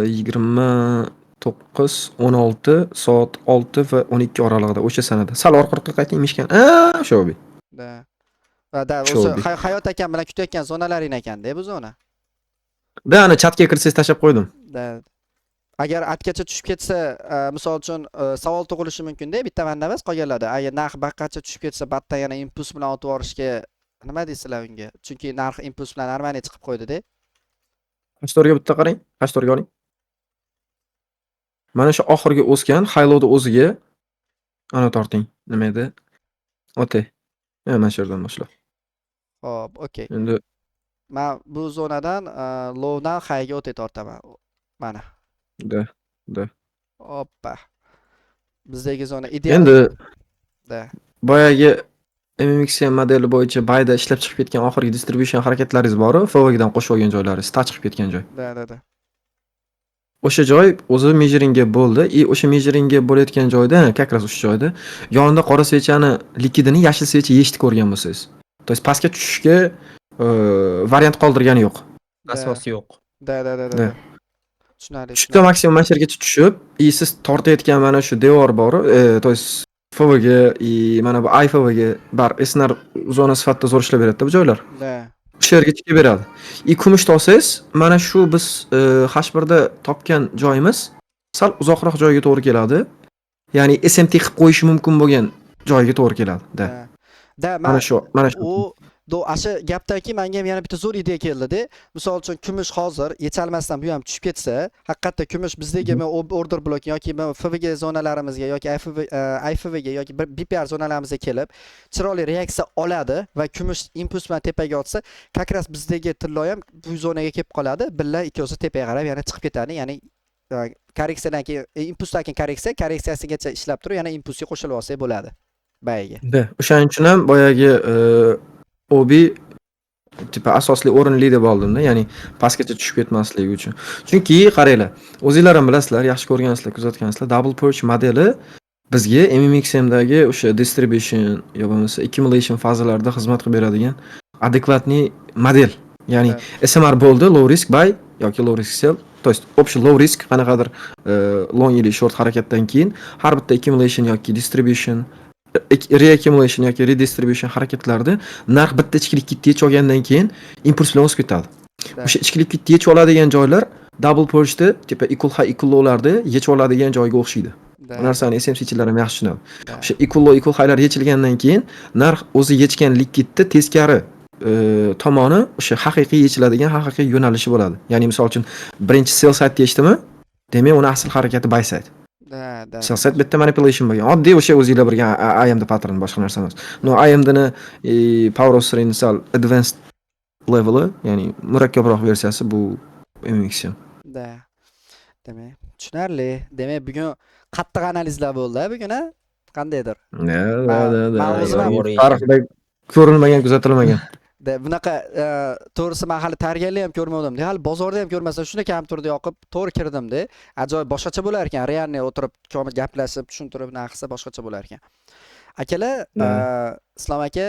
29, 16 soat 6 va 12 oralig'ida o'sha sanada. Sal orqaroqqa qayting mishkan. A, o'sha obi. Da. Va da, Shu o'sha obi. Hayot akam bilan kutayotgan zonalaring ekanda bu zona. Da, ana chatga kirsangiz tashlab qo'ydim. Da. Agar atgacha tushib ketsa, misol uchun, savol tug'ilishi mumkin-da, bitta manda emas, qolganlarda. Agar narx baqqacha tushib ketsa, batdan yana impuls bilan otib yuborishga nima deysizlar unga? Chunki narx impuls bilan нормально chiqib qo'ydi-da. H4ga bitta qarang. H4ga oling. Mana shu oxirgi o'sgan high lowni o'ziga ana torting. Nima edi? O'tay. Ha, mana shu yerdan boshlab. Xo'p, okey. Endi Men bu zonadan, lowdan highga o'tay tortaman. Mana. Da, da. Oppa. Bizdagi zona ideal. Endi Da. boyagi MMXM modeli bo'yicha buyda ishlab chiqib ketgan oxirgi distribution harakatlaringiz bor-u, FVGdan qo'shib olgan joylaringiz, ta chiqib ketgan joy. Da, da, da. O'sha joy o'zi measuringga bo'ldi и o'sha measuringga bo'layotgan joyda, как раз o'sha joyda yonida qora свеча ni likidini yashil свеча yechdi ko'rgan bo'lsangiz. То есть pastga tushishga variant qoldirgani yo'q. Da. Asos yo'q. Da, da, da, da. Da. Da. Tushunarli. Tushdi Tushunarli. maksimum mana shu yergacha tushib, и siz tortayotgan mana shu devor bor-u, то есть FVG и mana bu IFVG bar SNR zona sifatida zo'r ishlab beradi bu joylar. Da. O'sha yerga chiqib beradi. И kumushni olsangiz, mana shu biz H1 da topgan joyimiz sal uzoqroq joyga to'g'ri keladi. Ya'ni SMT qilib qo'yishi mumkin bo'lgan joyga to'g'ri keladi. Da. Da. Da, Mana man shu, mana shu. U Do asha gapdan keyin menga ham yana bitta zo'r ideya keldida. Misol uchun, kumush hozir yechalmasdan bu ham tushib ketsa, haqiqatda kumush bizdagi order block yoki FVG zonalarimizga yoki IFV, IFVga yoki bir BPR zonalarimizga kelib, chiroyli reaksiya oladi va kumush impuls bilan tepaga otsa, как раз bizdagi tillo ham bu zonaga kelib qoladi. Billa ikkovsi tepaga qarab yana chiqib ketadi. Ya'ni korreksiyadan keyin, impulsdan keyin korreksiya, korreksiyasigacha ishlab turib, yana impulsga qo'shilib olsak bo'ladi. Bayiga. Да, o'shaning uchun ham boyagi OB типа asosli o'rinli deb oldimda, ya'ni pastgacha tushib ketmasligi uchun. Chunki qaranglar, o'zinglar ham bilasizlar, yaxshi ko'rgansizlar, kuzatgansizlar, double perch modeli bizga MMXMdagi o'sha distribution yo bo'lmasa accumulation fazalarida xizmat qilib beradigan адекватный model. Ya'ni SMR bo'ldi, low risk buy yoki low risk sell, то есть общий low risk qanaqadir long или short harakatdan keyin har bitta accumulation yoki distribution, reaccumulation yoki redistribution harakatlarida narx bitta ichki likvidni yechib olgandan keyin impuls bilan o'sib ketadi. O'sha ichki likvidni yechib oladigan joylar double perchda типа equal high, equal lowlarni yechib oladigan joyga o'xshaydi. Bu narsani SMCchilar ham yaxshi tushunadi. O'sha equal low, equal highlar yechilgandan keyin narx o'zi yechgan likvidni teskari tomoni o'sha haqiqiy yechiladigan haqiqiy yo'nalishi bo'ladi. Ya'ni misol uchun, birinchi sell side yechdimi, demak, uni asl harakati buy side. Да, да. Sell side bitta manipulation bo'lgan. Oddiy o'sha o'zinglar bilgan IMD pattern, boshqa narsa emas. Но IMDni Power of Three sal advanced leveli, ya'ni murakkabroq versiyasi bu MXM. Да. Demak, tushunarli. Demak, bugun qattiq analizlar bo'ldi bugun, a? Qandaydir? Да. Man o'zim ham Tarixda ko'rilmagan, kuzatilmagan. Да, bunaqa to'g'risi man hali tayyorgarlik ham ko'rmadim. Hali bozorda ham ko'rmasdan shunday kompyuterda yoqib to'g'ri kirdimda. Ajoyib boshqacha bo'lar ekan. Реальный o'tirib gaplashib, tushuntirib nima qilsa boshqacha bo'lar ekan. Akalar, Islom aka,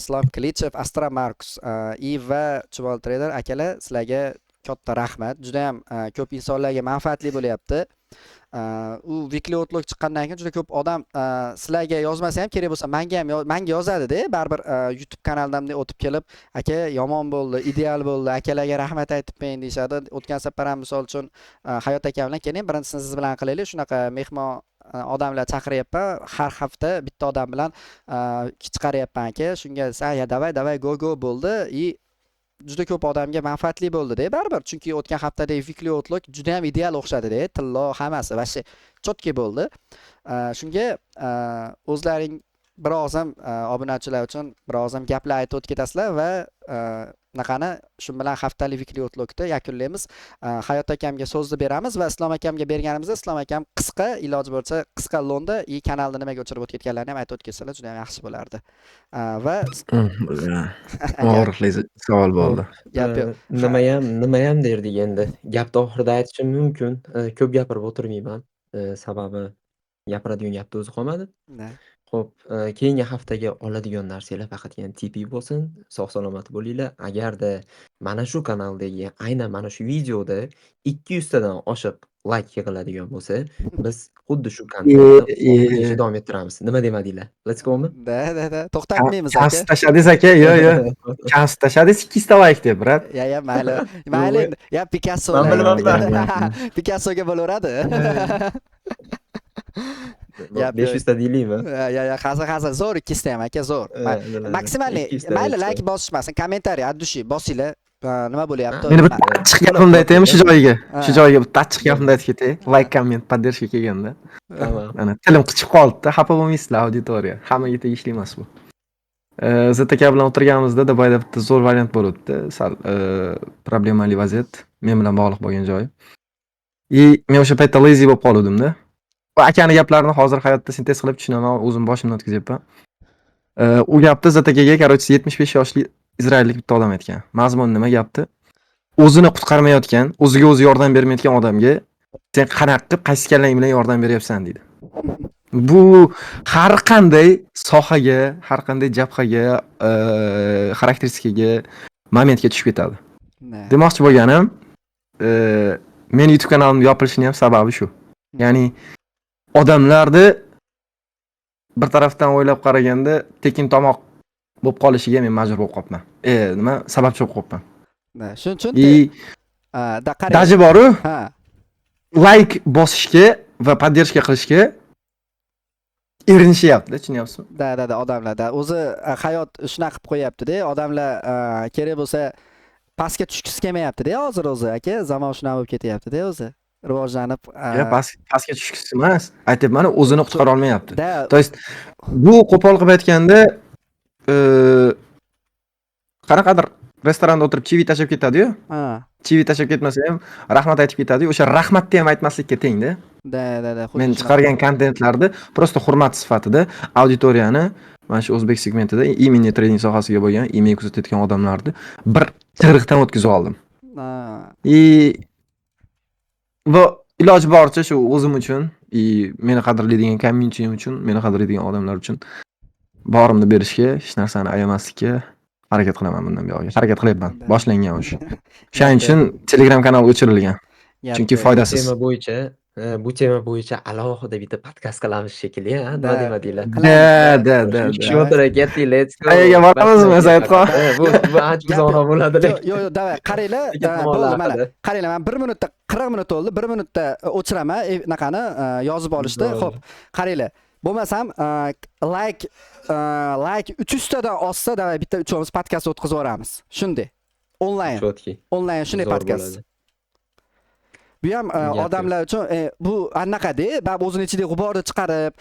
Islom Kilichev, Astra Markus и va Chumol Trader akalar, sizlarga katta rahmat. Juda ham ko'p insonlarga manfaatli bo'lyapti. U weekly outlook chiqqandan keyin juda ko'p odam sizlarga yozmasa ham, kerak bo'lsa menga ham menga yozadi-da, baribir YouTube kanalidan bunday o'tib kelib, "Aka, yomon bo'ldi, ideal bo'ldi, akalarga rahmat aytib qo'ying", deyishadi. O'tgan safar ham, misol uchun, Hayot aka bilan, "Keling, birinchisini siz bilan qilaylik, shunaqa mehmon odamlar chaqiryapman, har hafta bitta odam bilan chiqaryapman, aka, shunga", desa, "Ya, давай, давай, go, go" bo'ldi и juda ko'p odamga manfaatli bo'ldi-da baribir. Chunki o'tgan haftadagi weekly outlook juda ham ideal o'xshadi-da, tillo hammasi вообще четкий bo'ldi. Shunga o'zlaring bir og'iz ham obunachilar uchun bir og'iz ham gaplar aytib o'tib ketasizlar va bunaqani shu bilan haftalik weekly outlookni yakunlaymiz. Hayot akamga so'zni beramiz va Islom akamga berganimizda Islom akam qisqa, iloji bo'lsa qisqa londa и kanalni nimaga o'chirib o'tib ketganlarini ham aytib o'tib ketsalar juda ham yaxshi bo'lardi. Va Og'riqli savol bo'ldi. Gap yo'q. Nimayam derdik endi. Gapni oxirida aytishim mumkin. Ko'p gapirib o'tirmayman. Sababi gapiradigan gapni o'zi qolmadi. Xo'p, keyingi haftaga oladigan narsanglar faqatgina TP bo'lsin. Sog' salomat bo'linglar. Agarda mana shu kanaldagi aynan mana shu videoda 200 tadan oshiq layk yig'iladigan bo'lsa, biz xuddi shu kontentni oxirigacha davom ettiramiz. Nima demadinglar? Let's go'mi? Да. To'xtatmaymiz, Chans aka. tashladingiz, aka, yo'q, yo'q. Chans tashladingiz 200 ta layk deb, брат. Ya, mayli. Mayli endi. Ya Picasso. Man bilmabman. Picassoga bo'laveradi. Gap yo'q. 500 ta deylikmi? Ya, hazil, hazil. Zo'r, 200 ta ham, aka, zo'r. Максимальный, 200 ta mayli, aytsa. Layk bosishmasin, kommentariy от души bosinglar. Ha, nima bo'lyapti? Meni bitta achchiq gapimni aytaymi shu joyiga? Ha. Shu joyiga bitta achchiq gapimni aytib ketay. Layk, komment, поддержка kelganda. Tamam. Mana tilim qichib qoldi-da, xafa bo'lmaysizlar, auditoriya. Hammaga tegishli emas bu. ZTK bilan o'tirganimizda Dubayda bitta zo'r variant bo'libdi. Sal problemali vaziyat, men bilan bog'liq bo'lgan joyi. И men o'sha paytda lazy bo'lib qoluvdim-da. Bu akani gaplarini hozir hayotda sintez qilib tushunaman, o'zim boshimdan o'tkazyapman. U gapni ZTKga, короче, 75 yoshli izraellik bitta odam aytgan. Mazmun nima gapni? O'zini qutqarmayotgan, o'ziga o'zi yordam bermayotgan odamga sen qanaqa qilib, qaysi kallang bilan yordam beryapsan, deydi. Bu har qanday sohaga, har qanday jabhaga, xarakteristikaga, momentga tushib ketadi. Demoqchi bo'lganim, meni YouTube kanalim yopilishining ham sababi shu. Ya'ni odamlarni bir tarafdan o'ylab qaraganda tekin tomoq bo'lib qolishiga men majbur bo'lib qolibman. Nima sababchi bo'lib qolibman. Да, shuning uchun И да, qarang. Даже boru Ha. layk bosishga va поддержка qilishga Erinishyapti, tushunyapsizmi? Да, odamlarda o'zi hayot shunaqa qilib qo'yapti-da, odamlar kerak bo'lsa pastga tushgisi kelmayapti-da hozir o'zi, aka, zamon shunaqa bo'lib ketyapti-da o'zi. Rivojlanib, Ya pastga tushgisi emas. Aytyapman, o'zini qutqara olmayapti. Да. То есть bu qo'pol qilib aytganda, qanaqadir restoranda o'tirib чаевые tashlab ketadi-yu. Чаевые tashlab ketmasa ham rahmat aytib ketadi-yu. O'sha rahmatni ham aytmaslikka tengda. Да, xuddi Men shunaqa. Chiqargan kontentlarni просто hurmat sifatida auditoriyani, mana shu o'zbek segmentida именно trading sohasiga bo'lgan, именно kuzatayotgan odamlarni bir chig'iriqdan o'tkazib oldim. И va iloji boricha shu o'zim uchun и meni qadrlaydigan communityim uchun, meni qadrlaydigan odamlar uchun borimni berishga, hech narsani ayamaslikka harakat qilaman bundan buyog'iga. Harakat qilyapman. Boshlangan o'sha. O'shaning uchun Telegram kanal o'chirilgan. Chunki Gapda. foydasiz. Bu tema bo'yicha alohida bitta podkast qilamiz shekilli, ha? Nima Да. demadinglar? Да. Shu ketdik, let's go. Qayerga boramizmi, Saidxon? Bu ancha uzoqroq bo'ladi Yo'q, lekin. yo'q, давай, qaranglar, Lekin bo'ldi tomonlar mana. haqida. Qaranglar, men 1 minutda, 40 minut bo'ldi, 1 minutda o'chiraman, anaqani yozib olishdi. Bo'ldi. Xo'p, qaranglar. Bo'lmasam, like 300 tadan oshsa, давай bitta uchovimiz podkast o'tkazib yuboramiz. Shunday. Onlayn. Чётки. Onlayn shunday Zo'r podkast. bo'ladi. Bu ham Gap yo'q. odamlar uchun bu anaqada, baribir o'zini ichidagi g'uborni chiqarib,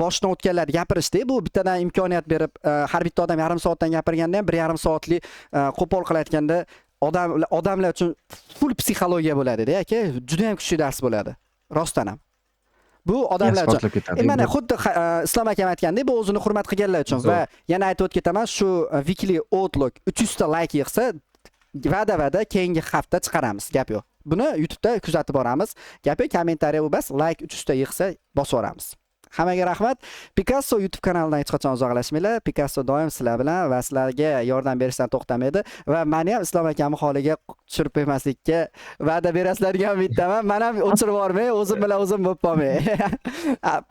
boshdan o'tganlarni gapirishda, bu bittadan imkoniyat berib, har bitta odam yarim soatdan gapirganda ham 1,5 soatlik, qo'pol qilib aytganda, odamlar uchun full psixologiya bo'ladi-da, aka, juda ham kuchli dars bo'ladi. Rostdan ham. Bu odamlar uchun Isbotlab ketadi. Mana xuddi Islom akam aytgandek, bu o'zini hurmat qilganlar uchun Zo'r. Va yana aytib o'tib ketaman, shu weekly outlook 300 ta like yig'sa, va'da va'da keyingi hafta chiqaramiz, gap yo'q. Buni YouTube'da kuzatib boramiz. Gap yo'q, kommentariy bas, like 300 ta yig'sa bosib yuboramiz. Hammaga rahmat. Picasso YouTube kanalidan hech qachon uzoqlashmanglar. Picasso doim sizlar bilan va sizlarga yordam berishdan to'xtamaydi va meni ham Islom akamni holiga tushirib qo'ymaslikka va'da berasizlar degan umiddaman. Men ham o'chirib yubormay, o'zim bilan o'zim bo'lib qolmay.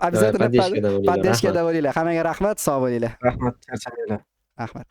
Обязательно Поддержка da bo'linglar. Поддержка da Rahmat. bo'linglar. Hammaga rahmat, sog' bo'linglar. Rahmat, charchamanglar. Rahmat.